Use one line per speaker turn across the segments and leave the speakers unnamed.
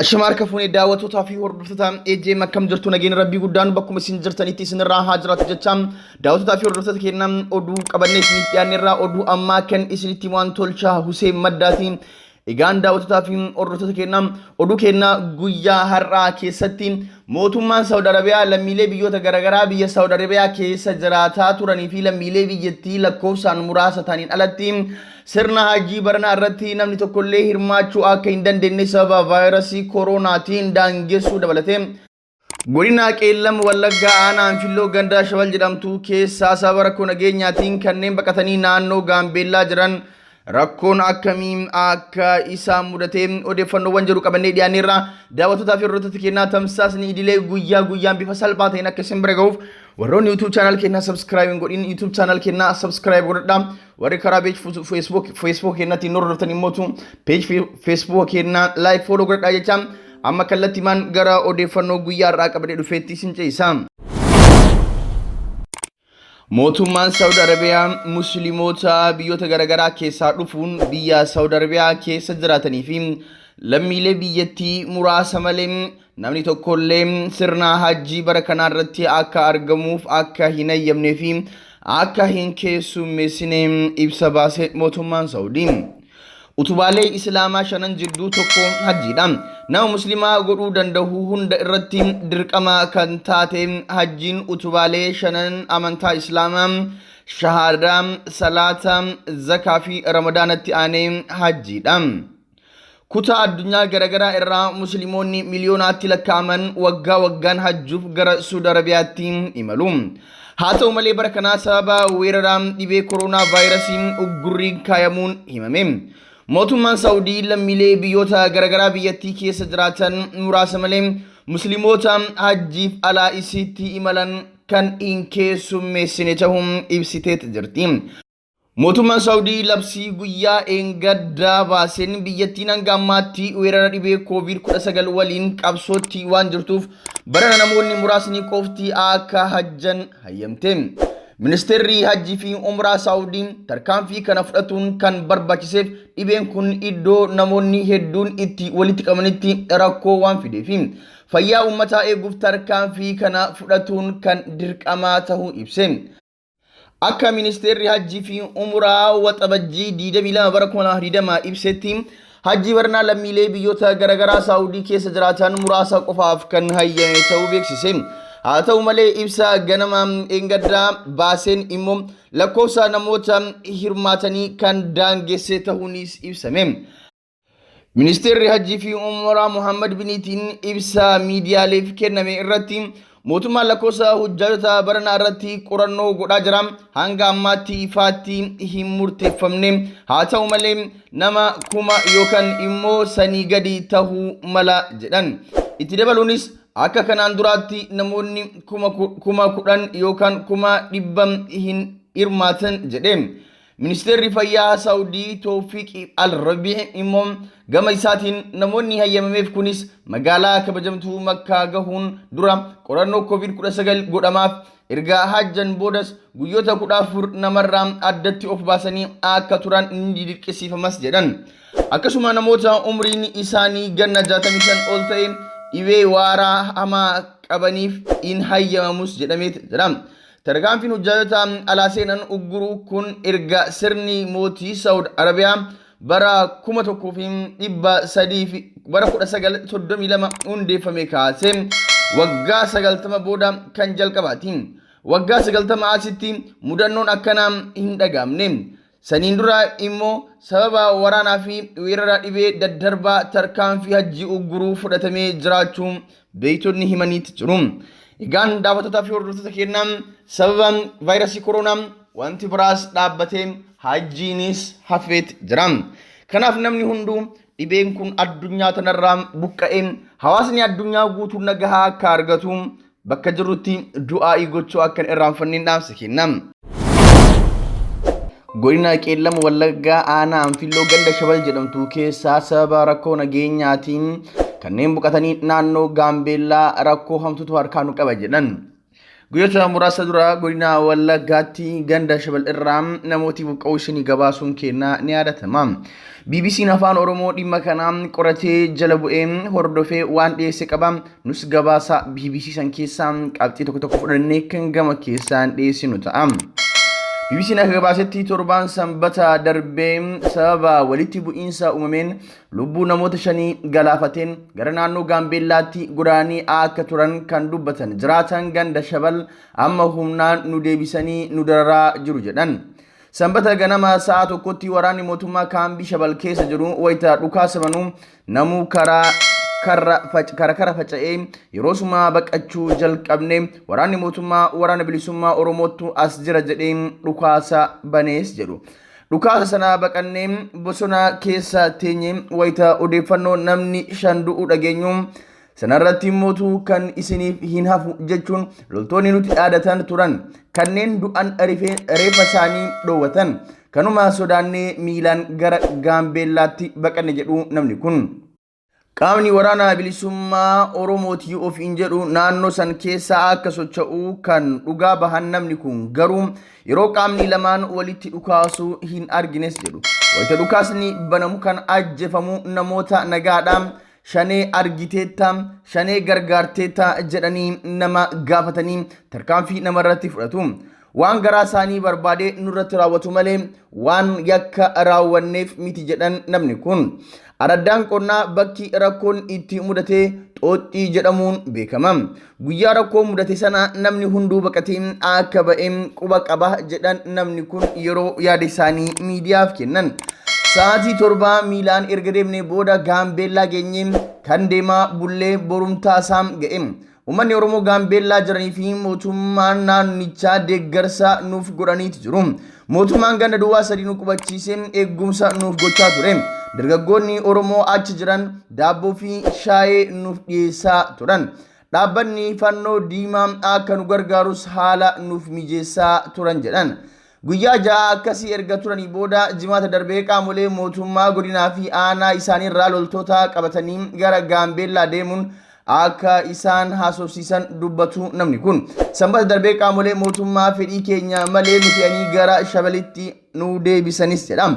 Ashama harka fuunee daawwattootaa fi hordoftoota AJM, akkam jirtu? Nageenya rabbii guddaan bakkuma isin jirtanitti isinirraa haa jiraatu jecha, daawwattootaa fi hordoftoota keenya, oduu qabannee isiniif dhiyaanneerraa oduu ammaa kan isinitti waan tolchaa Huseen Maddaati. Egaan daawwattootaa fi hordoftoota keenya, oduu keenya guyyaa har'aa keessatti mootummaan Saawud Arabiyaa lammiilee biyyoota garaagaraa biyya Saawud Arabiyaa keessa jiraataa turanii fi lammiilee biyyattii lakkoofsaan muraasa ta'aniin alatti sirna hajii baranaa irratti namni tokkollee hirmaachuu akka hin dandeenye sababa vaayirasii koronaatiin daangessuu dabalatee, Godina Qeellam Wallaggaa aanaa Anfilloo ganda Shabal jedhamtu keessaa sababa rakkoo nageenyaatiin kanneen baqatanii naannoo Gaambeellaa jiran rakkoon akkamii akka isaan mudate odeeffannoowwan jedhu qabannee dhiyaanneerra. Daawwattootaa fi hordoftoota keenyaa, tamsaasni idilee guyyaa guyyaan bifa salphaa ta'een akka isin bira gahuuf warroonni YouTube channel keenyaa subscribe hin godhin YouTube channel keenyaa subscribe godhadhaa. Warri karaa page Facebook keenyaatiin nu hordoftan immoo page Facebook keenyaa like, follow godhadhaa jecha, amma kallattiimaan gara odeeffannoo guyyaa har'aa qabadee dhufeetti isin ce'isa. Mootummaan Saawud Arabiyaa Musliimoota biyyoota garaagaraa keessaa dhufuun biyya Saawud Arabiyaa keessa jiraatanii fi lammiilee biyyattii muraasa malee namni tokkollee sirna hajjii bara kanaa irratti akka argamuuf akka hin hayyamnee fi akka hin keessummeessine ibsa baase mootummaan Saawudii. Utubaalee Islaamaa shanan jidduu tokko hajjiidha. Nama Muslimaa godhuu danda'u hunda irratti dirqama kan taate hajjiin utubaalee shanan amantaa Islaamaa shahaadaa, salaata, zakaa fi ramadaanatti aanee hajjiidha. Kutaa addunyaa garaagaraa irraa Musliimoonni miliyoonaatti lakkaa'aman waggaa waggaan hajjuuf gara Suudi Arabiyaatti imalu. Haa ta'u malee, bara kanaa sababa weerara dhibee koronaa vaayirasiin uggurri kaayamuun himame. Mootummaan Saawudii lammiilee biyyoota garaagaraa biyyattii keessa jiraatan muraasa malee Musliimoota hajjiif alaa isiitti imalan kan hin keessummeessine ta'uun ibsiteet jirti. Mootummaan Saawudii labsii guyyaa eengaddaa baaseen biyyattiin hanga ammaatti weerara dhibee COVID-19 waliin qabsootti waan jirtuuf barana namoonni muraasni qofti akka hajjan hayyamte. Ministeerri Hajjii fi Umraa Saawudii tarkaanfii kana fudhatuun kan barbaachiseef dhibeen kun iddoo namoonni hedduun itti walitti qabanitti rakkoo waan fideefi fayyaa uummataa eeguuf tarkaanfii kana fudhatuun kan dirqamaa ta'uu ibse. Akka ministeerri Hajjii fi Umraa Waxabajjii 22 bara 2020 ibsetti, hajjii baranaa lammiilee biyyoota garaagaraa Saawudii keessa jiraatan muraasa qofaaf kan hayyame ta'uu beeksise. Haa ta'u malee, ibsa ganama eengaddaa baaseen immoo lakkoofsa namoota hirmaatanii kan daangesse ta'uunis ibsame. Ministeerri Hajjii fi Umraa Muhammad Biniitiin ibsa miidiyaaleef kenname irratti mootummaan lakkoofsa hujjaajota baranaa irratti qorannoo godhaa jira. Hanga ammaatti ifaatti hin murteeffamne. Haa ta'u malee, nama 1000 yookaan immoo sanii gadi ta'uu mala jedhan. Itti dabaluunis akka kanaan duraatti namoonni 10,000 yookaan 100,000 hin hirmaatan jedhe. Ministeerri Fayyaa Saawudii Toofiq Al-Rabii immoo gama isaatiin namoonni hayyamameef kunis magaalaa kabajamtuu Makkaa gahuun dura qorannoo COVID-19 godhamaaf, erga hajjan boodas guyyoota 14 namarraa addatti of baasanii akka turan ni dirqisiifamas jedhan. Akkasuma namoota umriin isaanii ganna 65 ol ta'e, dhibee waaraa hamaa qabaniif hin hayyamamus jedhameet jira. Tarkaanfiin hujjaajota alaa seenan ugguruu kun erga sirni mootii Saawud Arabiyaa bara 1300 fi bara 1932 hundeeffame kaasee waggaa 90 booda kan jalqabaati. Waggaa 90 asitti mudannoon akkanaa hin dhagaamne. Saniin dura immoo sababa waraanaa fi weerara dhibee daddarbaa tarkaanfii hajjii ugguruu fudhatamee jiraachuu beektonni himaniitti jiru. Egaan daawwattootaa fi hordoftoota keenyaa, sababa vaayirasii koronaa wanti biraas dhaabbatee hajjiinis hafeet jira. Kanaaf namni hunduu dhibeen kun addunyaa tanarraa buqqa'ee hawaasni addunyaa guutuu nagahaa akka argatu bakka jirrutti du'aa'ii gochuu akka hin irraanfanneen dhaamsa kenna. Godina Qeellam Wallaggaa aanaa Anfilloo ganda Shabal jedhamtu keessaa sababa rakkoo nageenyaatiin kanneen buqatanii naannoo Gaambeellaa rakkoo hamtuutu harkaa nu qaba jedhan. Guyyoota muraasa dura godina Wallaggaatti ganda Shabal irraa namooti buqqa'uu isinii gabaasuun keenya ni yaadatama. BBC'n Afaan Oromoo dhimma kana qoratee jala bu'ee hordofee waan dhiyeesse qaba. Nus gabaasa BBC san keessaa qabxii tokko tokko fudhannee kan gama keessaan dhiyeessinu ta'a. BBC'n akka gabaasetti torbaan sanbata darbee sababa walitti bu'iinsa uumameen lubbuu namoota shanii galaafateen gara naannoo Gaambeellaatti godaanii akka turan kan dubbatan jiraatan ganda Shabal amma humnaan nu deebisanii nu dararaa jiru jedhan. Sanbata ganama sa'a tokkotti waraanni mootummaa kaambii Shabal keessa jiru wayita dhukaasa banuu namuu karaa karra kara faca'ee yeroosuma baqachuu jalqabne waraanni mootummaa waraana bilisummaa Oromootu as jira jedhee dhukaasa banees jedhu. Dhukaasa sana baqannee bosona keessa teenye wayita odeeffannoo namni shan du'uu dhageenyu sanarratti mootuu kan isiniif hin hafu jechuun loltoonni nuti dhaadatan turan kanneen du'an reeffa isaanii dhoowwatan kanuma sodaannee miilaan gara Gaambeellaatti baqanne jedhu namni kun. Qaamni waraana bilisummaa Oromootii ofiin jedhu naannoo san keessa akka socho'u kan dhugaa bahan namni kun garuu yeroo qaamni lamaan walitti dhukaasu hin argines jedhu. Wayita dhukaasni banamu kan ajjeefamu namoota nagaadhaan shanee argiteetta, shanee gargaarteetta jedhanii nama gaafatanii tarkaanfii namarratti fudhatu. Waan garaa isaanii barbaade nurratti raawwatu malee waan yakka raawwanneef miti jedhan namni kun. Araddaan qonnaa bakki rakkoon itti mudate Xooxxii jedhamuun beekama. Guyyaa rakkoo mudate sana namni hunduu baqatee akka ba'e quba qaba jedhan namni kun yeroo yaada isaanii miidiyaaf kennan. Sa'aatii 7 miilaan erga deemnee booda Gaambeellaa geenye kan deemaa bullee borumtaa isaa ga'e. Uummanni Oromoo Gaambeellaa jiranii fi mootummaan naannichaa deeggarsa nuuf godhaniiti jiru. Mootummaan ganda duwwaa sadii nu qubachiisee eegumsa nuuf gochaa ture. Dargaggoonni Oromoo achi jiran daabboo fi shaayee nuuf dhiyeessaa turan. Dhaabbanni fannoo diimaa akka nu gargaarus haala nuuf mijeessaa turan jedhan. Guyyaa 6 akkasii erga turanii booda jimaata darbee qaamolee mootummaa godinaa fi aanaa isaaniirraa loltoota qabatanii gara Gaambeellaa deemuun akka isaan haasofsiisan dubbatu namni kun. Sanbata darbee qaamolee mootummaa fedhii keenya malee nu fe'anii gara Shabalitti nu deebisanis jedha.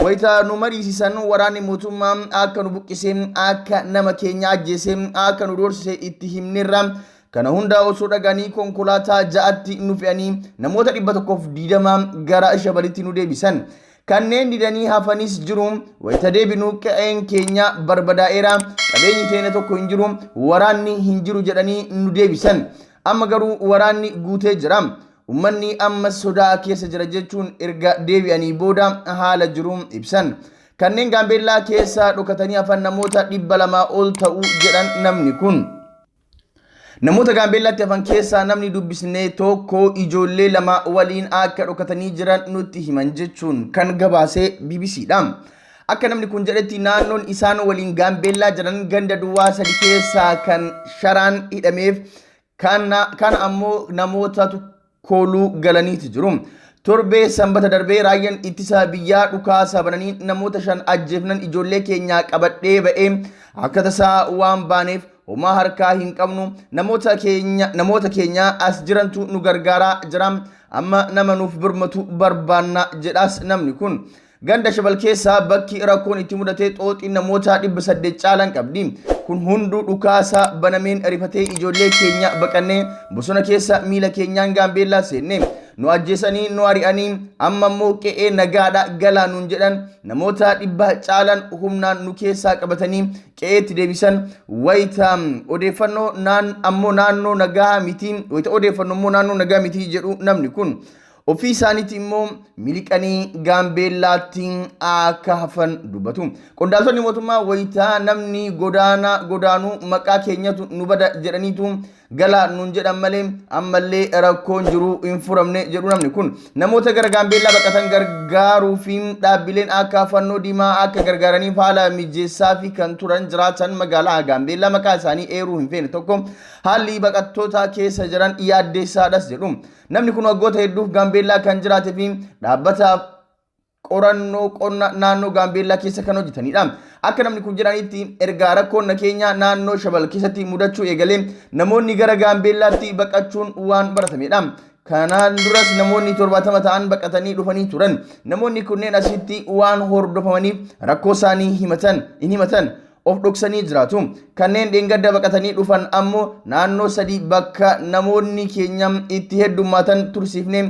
Wayita nu mariisisan waraanni mootummaa akka nu buqqise, akka nama keenya ajjeese, akka nu doorsise itti himnerra. Kana hunda osoo dhaganii konkolaataa 6tti nu fe'anii namoota 120 gara Shabalitti nu deebisan. Kanneen didanii hafanis jiru. Wayita deebinu qe'een keenya barbadaa'eera. Qabeenyi keenya tokko hin jiru. Waraanni hin jiru jedhanii nu deebisan. Amma garuu waraanni guutee jira. Uummanni amma sodaa keessa jira jechuun erga deebi'anii booda haala jiru ibsan. Kanneen Gaambeellaa keessa dhokatanii hafan namoota 200 ol ta'uu jedhan namni kun. Namoota Gaambeellaatti hafan keessaa namni dubbisne tokko ijoollee lama waliin akka dhokatanii jiran nutti himan jechuun kan gabaase BBCdha. Akka namni kun jedhetti naannoon isaan waliin Gaambeellaa jiran ganda duwwaa sadi keessaa kan sharaan hidhameef kana ammoo namootatu kooluu galaniiti jiru. Torbee sanbata darbee raayyaan ittisa biyyaa dhukaasa bananii namoota 5 ajjeefnan ijoollee keenyaa qabadhee ba'ee akka tasaa waan baaneef homaa harkaa hin qabnu namoota keenya as jirantu nu gargaaraa jira amma nama nuuf birmatu barbaanna jedhaas namni kun. Ganda Shabal keessaa bakki rakkoon itti mudate xooxii namoota 800 caalan qabdi. Kun hunduu dhukaasa banameen rifatee ijoollee keenya baqannee bosona keessa miila keenyaan Gaambeellaa seenne. Nu ajjeesanii nu ari'anii amma immoo qe'ee nagaadha galaa nuun jedhan namoota 100 caalan humnaan nu keessaa qabatanii qe'eetti deebisan. Wayita odeeffannoo ammoo naannoo nagaa miti wayita odeeffannoo immoo naannoo nagaa miti jedhu namni kun. Ofii isaaniitti immoo miliqanii Gaambeellaatti akka hafan dubbatu. Qondaaltonni mootummaa wayitaa namni godaana godaanuu maqaa keenyatu nu bada jedhaniitu galaa nuun jedhan malee ammallee rakkoon jiru hin furamne jedhu namni kun. Namoota gara Gaambeellaa baqatan gargaaruu fi dhaabbileen akka fannoo diimaa akka gargaaraniif haala mijeessaa fi kan turan jiraatan magaalaa Gaambeellaa maqaa isaanii eeruu hin feene tokko haalli baqattoota keessa jiran yaaddeessaadhas jedhu. Namni kun waggoota hedduuf Gaambeellaa kan jiraatee fi dhaabbata qorannoo qonna naannoo Gaambeellaa keessa kan hojjetanidha. Akka namni kun jedhanitti ergaa rakkoon nageenyaa naannoo Shabal keessatti mudachuu eegalee namoonni gara Gaambeellaatti baqachuun waan baratamedha. Kanaan duras namoonni 70 ta'an baqatanii dhufanii turan. Namoonni kunneen asitti waan hordofamaniif rakkoo isaanii himatan hin himatan. Of dhoksanii jiraatu. Kanneen dheengadda baqatanii dhufan ammoo naannoo sadii bakka namoonni keenya itti heddummaatan tursiifnee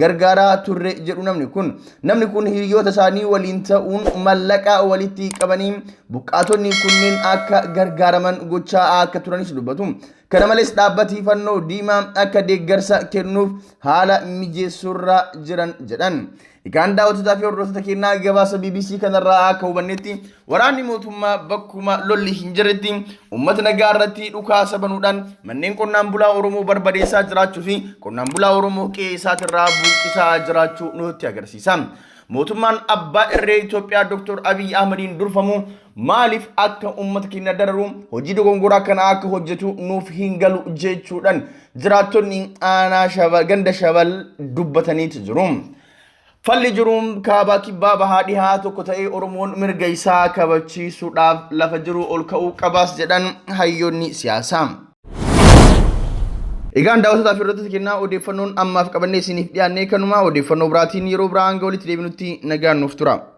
gargaaraa turre jedhu namni kun. Namni kun hiriyoota isaanii waliin ta'uun mallaqa walitti qabanii buqqaatonni kunneen akka gargaaraman gochaa akka turanis dubbatu. Kana malees dhaabbati fannoo diimaa akka deeggarsa kennuuf haala mijeessurra jiran jedhan. Egaan daawwattootaa fi hordoftoota keenyaa gabaasa BBC kanarraa akka hubannetti waraanni mootummaa bakkuma lolli hin jirretti uummata nagaa irratti dhukaasa banuudhaan manneen qonnaan bulaa Oromoo barbadeessaa jiraachuu fi qonnaan bulaa Oromoo qe'ee isaatirraa buqqisaa jiraachuu nutti agarsiisa. Mootummaan abbaa irree Itoophiyaa Dr. Abiy Ahmediin durfamu maaliif akka uummata keenya dararu hojii dogongoraa kana akka hojjetu nuuf hin galu jechuudhaan jiraattonni aanaa Shabal ganda Shabal dubbataniitu jiru. Falli jiruun kaabaa kibbaa bahaa dhihaa tokko ta'ee Oromoon mirga isaa kabachiisuudhaaf lafa jiru ol ka'uu qabaas jedhan hayyoonni siyaasaa. Egaan daawwattoota fi hordoftoota keenyaa odeeffannoon ammaaf qabannee isiniif dhiyaannee kanuma odeeffannoo biraatiin yeroo biraa hanga walitti deebinutti nagaan nuuf tura.